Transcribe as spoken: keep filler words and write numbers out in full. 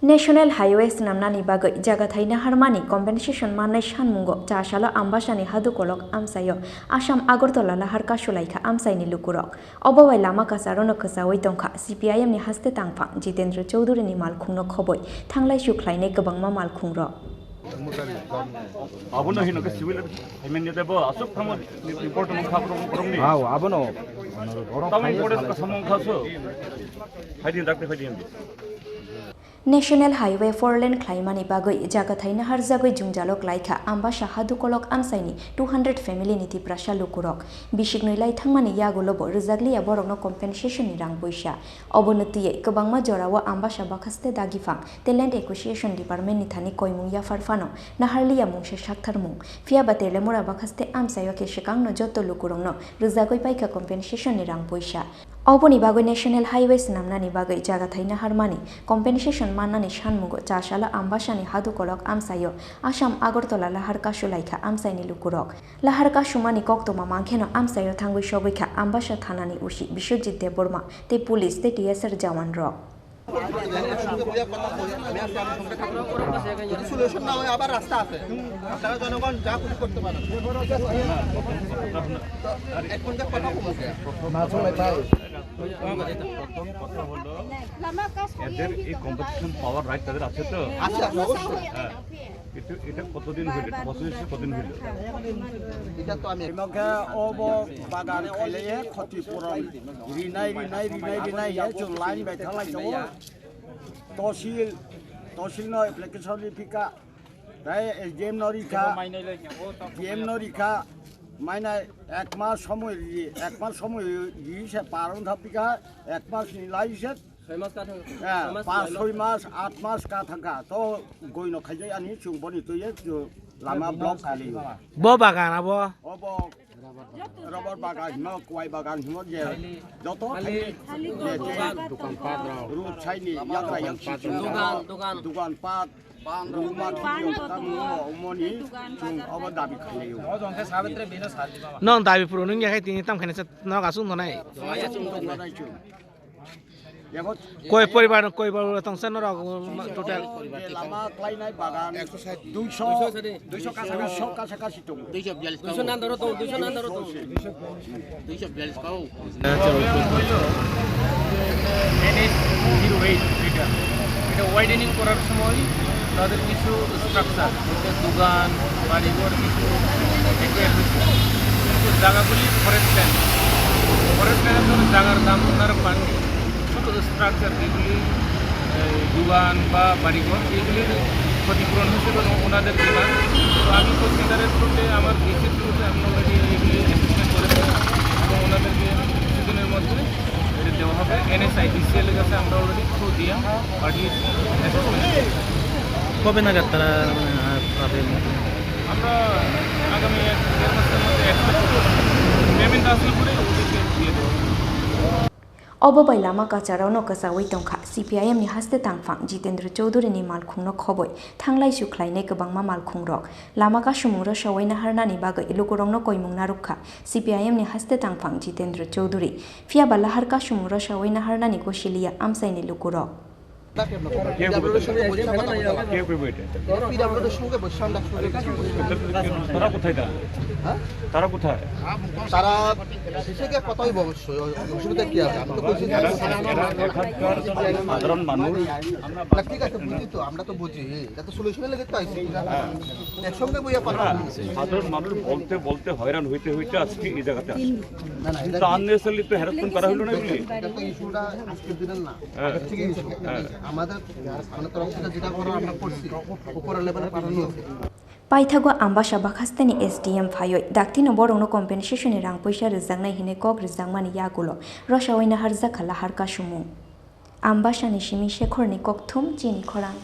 National Highway swnamnani bagwi jagathai naharmani compensation mannai sanmungo chasalo Ambasani hadukolok amchaio Assam Agartala lahar kasulaikha amchaini lukurok. Obo bai lama kacharono kwchaui tongkha C P I M ni haste tangphang Jitendra Chowdhury ni malkhungno khoboi thanglai sukhlainai kwbangma malkhungrok. Abono hino ke civil payment ni tebo asuk thamo important kha borok ni. Hao, abono. Tamo important kha samung kha so. Phaidi dakte phaidi. National Highway four lane khlaimani bagwi jagathai naharjagwi jwngjalo klaikha Ambasa hadukolok amchaini two hundred family ni Tiprasa lukurok. Bisiknwi lai thangmani yagulobo rwjakliya borokno compensation ni rang puisa. Obono twiwi kwbangma jorao Ambasa bakhaste dagiphang tei Land Acquisition Department ni thani koimung yaphar phano naharliya mungsa saktharmung. Phiyaba Telemura bakhaste amchaio khe swkangno joto lukurokno rwjagwi paikha compensation ni rang puisa. Oboni bagwi National Highway swnamnani bagwi jagathai naharmani compensation mannani sanmungo chasalo Ambasani hadukolok amchaio Assam Agartala lahar kasulaikha amchaini lukurok. Lahar kasumani koktwma mankheno amchaio thangwi sogwikha Ambasa thanani usi Biswajit Debbarma tei police tei T S R jawanrok. যদি সলিউশন না হয়, আবার রাস্তা আছে, আপনারা জনগণ যা খুশি করতে পারেন। তো এক ঘন্টা কথা বলতে। প্রথম কথা হলো, এদের এই কম্পেনসেশন পাওয়ার রাইট তাদের আছে তো? আছে, আছে, অবশ্যই। হ্যাঁ। কিন্তু এটা কতদিন হইল? এটা বছর শেষে কতদিন হইল? এটা তো আমি Mokhe obo bagan khailaiye khatipuron rinai, rinai, rinai, rinai, ya chwng line bai thalai tongo. Tosil, tosil no application ri phika, tai S D M no rikha, D M no rikha, mainai ek mas somoy ri, ek mas somoy ri se paron thapika, ek mas ni lai se, ছয় মাস কাট হয়ে গেছে। হ্যাঁ, ছয় মাস, পাঁচ, ছয় মাস, ছয় মাস, আট মাস ka thangkha, to goino khaijai ani chwng boni twiwi chwng lama block khailaiyo. Bo bagan abo? Obo rubber bagan himo, kwai bagan himo je joto khaili je je dokan pat rok, road side ni yagra yakchi chwng dogan, dogan, dogan pat, ruma khiti tamo omoni chwng obo dabi khailaiyo. Nwng dabi puro nung yakhai tini tam khaina se norok aswk tongnai. Koi poribar, koi poribar tongsa norok total? Lama klainai bagan duiso, duiso kasa kasi tongo. Duiso biyallis kau. Duiso nandaro tongo, duiso nandaro tongo. Duiso biyallis kau. NH zero eight এটা, এটা ওয়াইডেনিং করার সময় তাদের কিছু স্ট্রাকচার, বলতে দোকান, বাড়িঘর কিছু এগুলো হয়েছে। কিন্তু জায়গাগুলি ফরেস্ট ল্যান্ড, ফরেস্ট ল্যান্ডের জন্য জায়গার দাম ওনারা পাননি। ছোটো স্ট্রাকচার যেগুলি, এই, দোকান বা বাড়িঘর, এগুলির ক্ষতিপূরণ হিসেবে ও-, ওনাদের দেনা। তো আমি পত্রিকার থ্রুতে আমার ডিসির থ্রুতে আমি অলরেডি এগুলি অ্যাসেসমেন্ট করেছি এবং ওনাদেরকে কিছুদিনের মধ্যে এটা দেওয়া হবে। এনএসআইডিসিএল এর কাছে আমরা অলরেডি থ্রু দিয়ে পাঠিয়েছি অ্যাসেসমেন্ট। কবে নাগাদ তারা, মানে, আহ, পাবে? আমরা আগামী এক দেড় মাসের মধ্যে এক্সপেক্ট করছি। পেমেন্ট আসলে পরে ওদেরকে দিয়ে দেবো। Obo bai lama kacharono kwchaui tongkha C P I M ni haste tangphang Jitendra Chowdhury ni malkhungno khoboi thanglai sukhlainai kwbangma malkhungrok. Lama kasumung rwsaui naharnani bagwi lukurokno koimung narwkha C P I M ni haste tangphang Jitendra Chowdhury. Phiyaba lahar kasumung rwsaui naharnani gosiliya amchaini lukurok. কে কইবো এটা? কে কইবো এটা? পিডব্লিউডির সঙ্গে বসে আমরা শুরু করেছি। তারা কোথায় তারা? হ্যাঁ? তারা কোথায়? তারা শেষে গিয়ে কথা হইব অবশ্যই, অসুবিধা কি আছে? আমি তো কইছি যে এরা, এরা এখানকার সাধারণ মানুষ। না, ঠিক আছে, বুঝি তো, আমরা তো বুঝি, এটা তো সলিউশনের লেগে তো আইছি। একসঙ্গে বইয়া কথা হ্যাঁ, বলি। সাধারণ মানুষ বলতে বলতে হয়রান হইতে হইতে আজকে এই জায়গাতে আসে। না, না, এটা তো আননেসেসারি তো হ্যারাসমেন্ট করা হলো না এগুলি। এটা তো ইস্যুটা আজকের দিনের না, হ্যাঁ। আগের থেকে ইস্যু। হ্যাঁ। আমাদের মানে তরফ থেকে যেটা করার আমরা করছি, উপরের লেভেলে পাঠানো হয়েছে। Paithago Ambasa bakhasteni S D M phaiwi daktino borokno compensation ni rang puisa rwjaknai hinwi kok rwjakmani yagulo rwsaui naharjakha lahar kasumung. Ambasani simi Shekhorni kokthum chini khorang.